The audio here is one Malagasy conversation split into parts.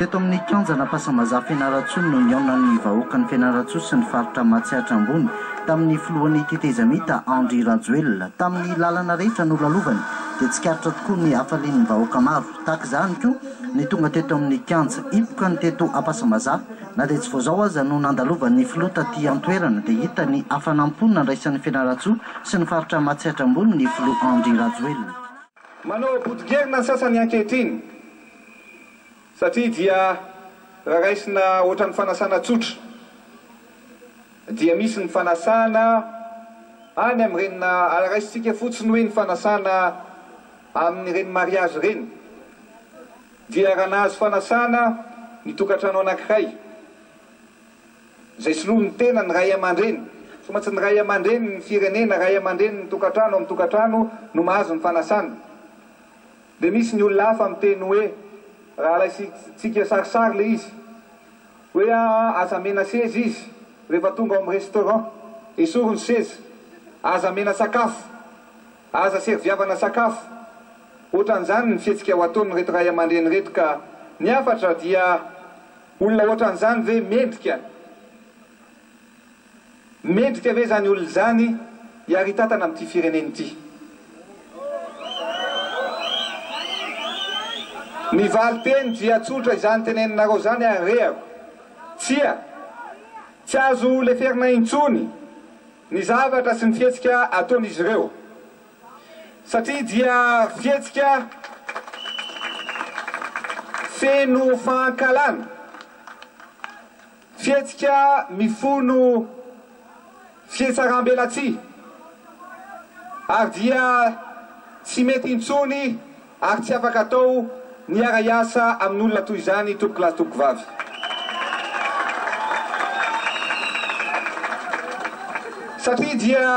Teto amin'ny kianjan'Ampasambazaha Fianarantsoa no nihaonan'ny vahoakan'i Fianarantsoa sy ny faritra Matsiatra Ambony tamin'ny filohan'ny tetezamita Andry Rajoelina. Tamin'ny lalana rehetra nolalovany dia tsikaritra tokoa ny hafalian'ny vahoaka maro. Tahaka izany koa ny tonga teto amin'ny kianja hipoka ny teto Ampasambazaha. Na dia tsy vao izao aza no nandalovan'ny filoha taty an-toerana dia hita ny hafanam-po nandraisan'i Fianarantsoa sy ny faritra Matsiatra Ambony ny filoha Andry Rajoelina. Manao bodogerina ny sasany ankehitriny satria dia raha raisina ohatran'ny fanasana tsotra dia misy ny fanasana any amin'ireny na raisintsika fotsiny hoe ny fanasana amin'ireny mariage ireny dia raha nahazo fanasana ny tokantrano anankiray Izay soloin'ny tena ny ray aman-dreny. Tsy maintsy ny ray aman-dreny ny firenena, ray aman-dreny ny tokantrano amin'ny tokantrano no mahazo ny fanasana. Dia misy ny olona hafa miteny hoe, raha alaisintsika sarisary ilay izy, hoe aa aza amena seza izy rehefa tonga ao amin'ny restaurant, esory ny seza, aza amena sakafo, aza serviavana sakafo. Ohatran'izany ny fihetsika ho ataon'ireto ray aman-dreny ireto ka ny hafatra dia Olona ohatran'izany ve mendrika? Mendrika ve izany olona izany hiaritatana amin'ity firenena ity? Ny valinteny dia tsotra izany teneninareo izany ary rehako. Tsia! Tsy azo leferina intsony ny zavatra sy ny fihetsika ataon'izy ireo. Satria dia fihetsika feno fahankalana, fihetsika mifono fihetsaram-belatsihy ary dia tsy mety intsony ary tsy afaka atao ny hiara-hiasa amin'olona toy izany tompokolahy sy tompokovavy. Satria dia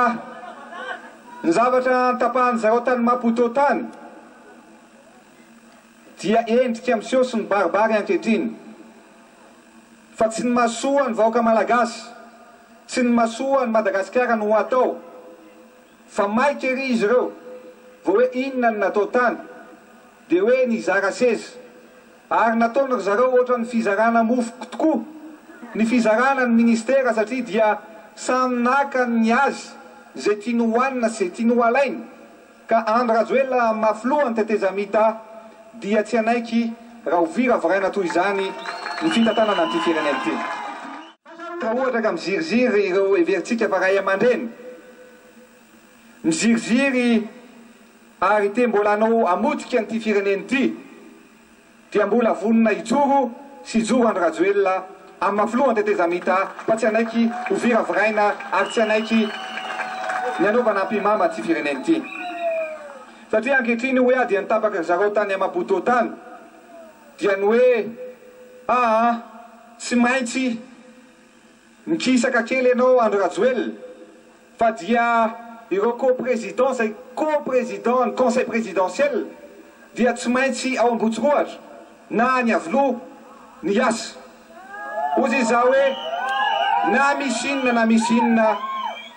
Ny zavatra notapahan'ny zareo tany Maputo tany dia endrika miseho sy mibaribary ankehitriny fa tsy ny mahasoa ny vahoaka Malagasy, tsy ny mahasoa an'i Madagasikara no atao fa maika ery izy ireo vao hoe inona no natao tany dia hoe nizara seza Ary nataon-dry zareo ohatran'ny fizarana mofo tokoa ny fizarana ny ministera satria dia samy naka ny azy izay tiany hohanina sy izay tiany ho alaina ka Andry Rajoelina amin'ny maha filohan'ny tetezamita dia tsy hanaiky raha ho viraviraina toy izany ny fitantanana an'ity firenena ity. Raha ohatra ka miziriziry ireo heverintsika fa ray aman-dreny, miziriziry ary te mbola hanao hamotika an'ity firenena ity, dia mbola vonona hijoro sy hijoro Andry Rajoelina amin'ny maha filohan'ny tetezamita fa tsy hanaiky ho viraviraina ary tsy hanaiky ny hanaovana ampihimamba an'ity firenena ity. Satria ankehitriny hoe dia ny tapaky ry zareo tany Maputo tany dia ny hoe aa tsy maintsy mikisaka kely ianao Andry Rajoelina fa dia ireo co-président izay co-président ny conseil présidentiel dia tsy maintsy ao Ambohitsirohatra na any Iavoloha ny hiasa. Hozy izy za hoe na misy inona na misy inona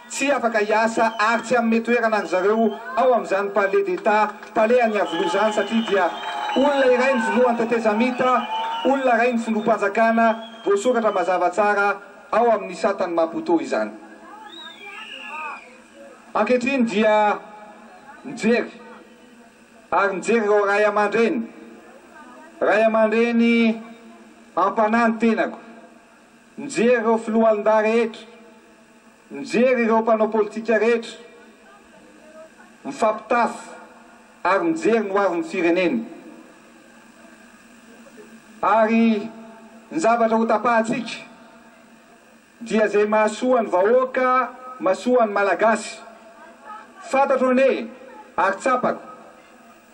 tsy afaka hiasa ary tsy hanome toerana an-dry zareo ao amin'izany palais d'Etat, palais any Iavoloha izany satria dia olona iray ny filohan'ny tetezamita, olona iray ny filoham-panjakana, voasoratra mazava tsara ao amin'ny satan'i Maputo izany. Ankehitriny dia mijery ary mijery ireo ray aman-dreny, ray aman-dreny am-panahy ny tenako, mijery ireo filoalindahy rehetra, mijery ireo mpanao politika rehetra, mifampitafy ary mijery ny hoavin'ny firenena. Ary ny zavatra hotapahantsika dia izay mahasoa ny vahoaka, mahasoa ny Malagasy. Fantatro anie ary tsapako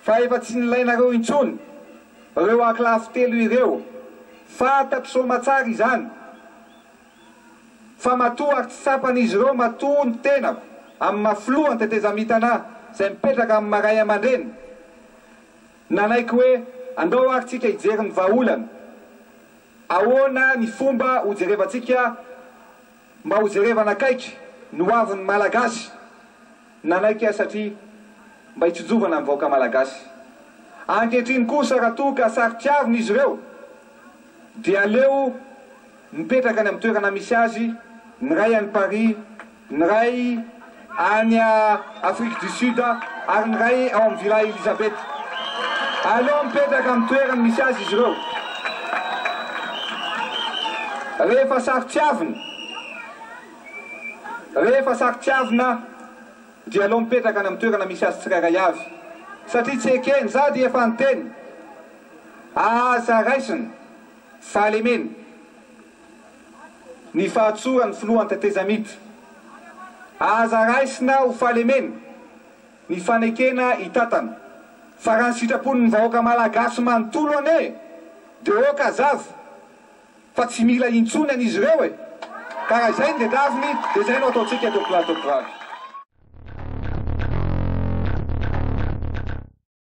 fa efa tsy nilainareo intsony ireo ankolafy telo ireo. Fantatro soamatsara izany fa matoa ary tsy tsapan'izy ireo matoa ny tenako amin'ny maha filohan'ny tetezamita anà izay mipetraka amin'ny maha ray aman-dreny Nanaiky hoe andao ary tsika hijery ny vahaolana. Ahoana ny fomba ho jerevantsika mba ho jerevana akaiky ny ho avin'ny Malagasy? Nanaiky aho satria mba hitsinjovana ny vahoaka Malagasy. Ankehitriny kosa raha toa ka saro-tiavina izy ireo. Dia aleo mipetraka any amin'ny toerana misy azy, ny iray any Paris, ny iray any Afrique du Sud ary ny iray ao amin'ny Villa Elisabeth. Aleo mipetraka amin'ny toerany misy azy izy ireo. Rehefa saro-tiavina, rehefa saro-tiavina dia aleo mipetraka any amin'ny toerana misy azy tsirairay avy. Satria tsy ekeny, za dia efa niteny. Aza raisina fahalemena ny fahatsoran'ny filohan'ny tetezamita. Aza raisina ho fahalemena ny fanekena hitantana. Fa raha ny sitrapon'ny vahoaka malagasy manontolo anie dia ok hazava fa tsy mila intsony an'izy ireo e! Ka raha izay no tedaviny dia izay no ataontsika tompolahy tompovavy.